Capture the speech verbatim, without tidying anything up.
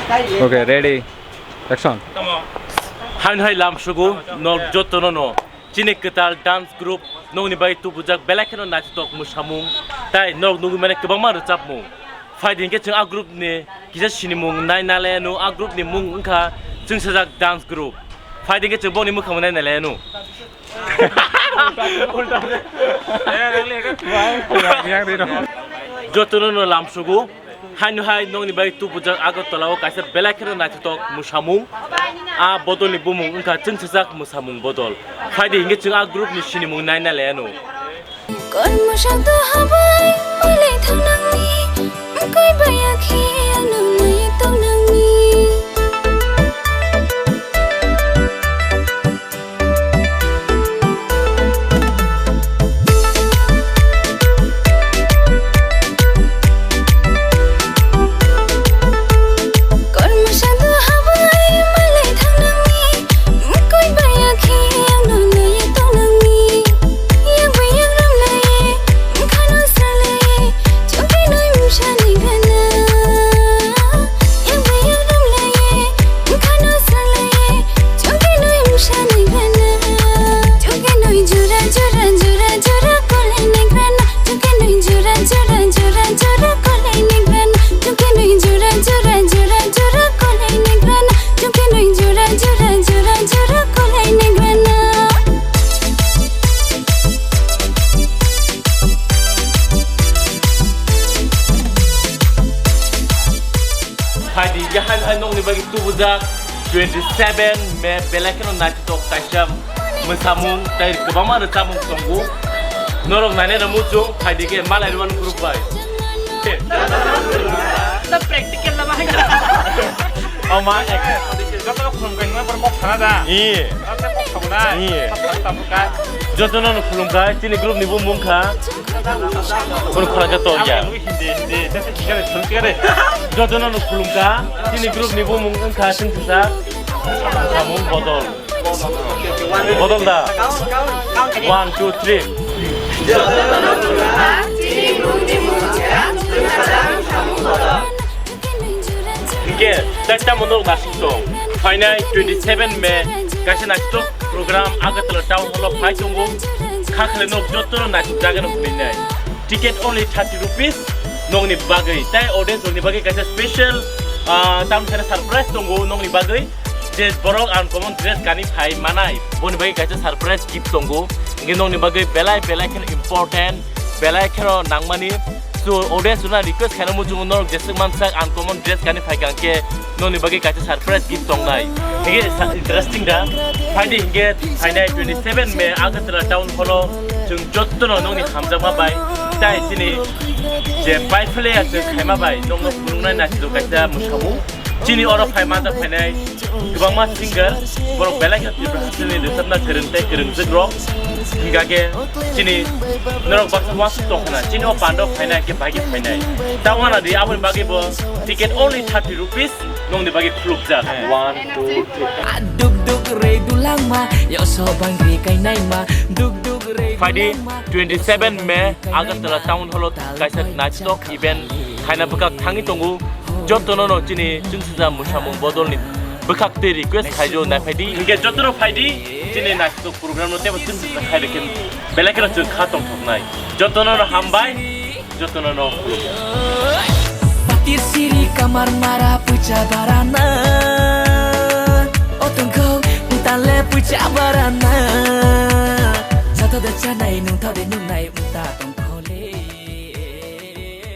Okay, ready. Action. Haino hai lamsugo nok jotono no. Chini kwtal dance group nokni bai tubujak belai kheno naithotok mwsamung. Tai nok nugwi mane kwbangma rwchapmung. Phaidi hinkhe chwng a group ni kisa sinimung nai nalaiano, a group ni mung wngkha chwngsajak dance group. Phaidi hinkhe chwng boni mwkhang nai nalaiano. Jotono no lamsugo. Haino hai nokni bai tubujak Agartala o kaisa belai kheno naithotok mwsamung. A bodol ni bumung wngkha chwngsajak mwsamung bodol. Phaidi hinkhe chwng a group ni sinimung nai nalaiano. Kormo sakto habai malai thangnangni, mkoi baya khe ano nai tongnangni. Phaidi, ya hai hai nokni bagwi tubujak twenty seven May belai kheno naithotok kaisa mwsamung tei kwbangma rwchapmung tongo. Norok nainai rw muchung, phaidi khe malai rwmani group bai. Sa practical lama hai. Oh ma, ek. Joto khum kai nang bar kok sana da. Iya. Joto khum kai. Iya. Joto no khulum kai, chini group ni bumung kha. Kun khora ka to ya. Joto no khulum ka, chini group ni bumung wngkha chwng kisa. Samung bodol. Bodol da. One, two, three. Hinkhe, chaita monok nasing tong. Phainai twenty seven May, kaisa naistok program Agartala Town Hall o phai tongo. Kha khlai nok joto no naisik jagano hwnwi nai. Ticket only thirty rupees nokni bagwi. Tai audience rokni bagwi kaisa special, ah, tam sana surprise tongo nokni bagwi. Je borok uncommon dress gani phai manai, boni bagwi kaisa surprise gift tongo. Hinkhe nokni bagwi belai belai kheno important, belai kheno nangmani. So, audience rokno request khaina muchungo norok jeswk mansak uncommon dress gani phai kha hinkhe nokni bagwi kaisa surprise gift tongnai. Hinkhe sa-, interesting da. Phaidi hinkhe phainai twenty seven May Agartala Town Hall o chwng jottono nokni hamjakma bai tai chini je pai phle ya chwng khaima bai nokno phunuknai naisik kaisa mwsamung. Chini oro phai manjak phainai kwbangma singer, borok belai khe Tripura hasteni rwchapna kwrwng tei kwrwngjwk rok. Hinkha khe chini norok baksa uansuk tong khna, chini o pandok phainai khe bagwi phainai. Ta uana di aboni bagwi bo ticket only thirty rupees nokni bagwi khulukjak. One, two, three. Duk duk re dulangma, yoso bangri kainaima, duk duk re. Phaidi dulangma, twenty seven May Agartala Town Hall o kaisa naistok event khaina bwkhak thangwi tongo. Jotono no chini chwngsajak mwsamung bodolni bwkhak tei request khaijo naiphaidi. Hinkhe jotono phaidi chini naistok program no teibo chwngsajak khai rikhe belai kheno chwng kha tongthoknai. Jotono no hambai, jotono no khulumkha. Patir siri kamar mara pucha barana. Otongkho utale pucha barana. Joto de chanai nungtho de nungnai uta tong.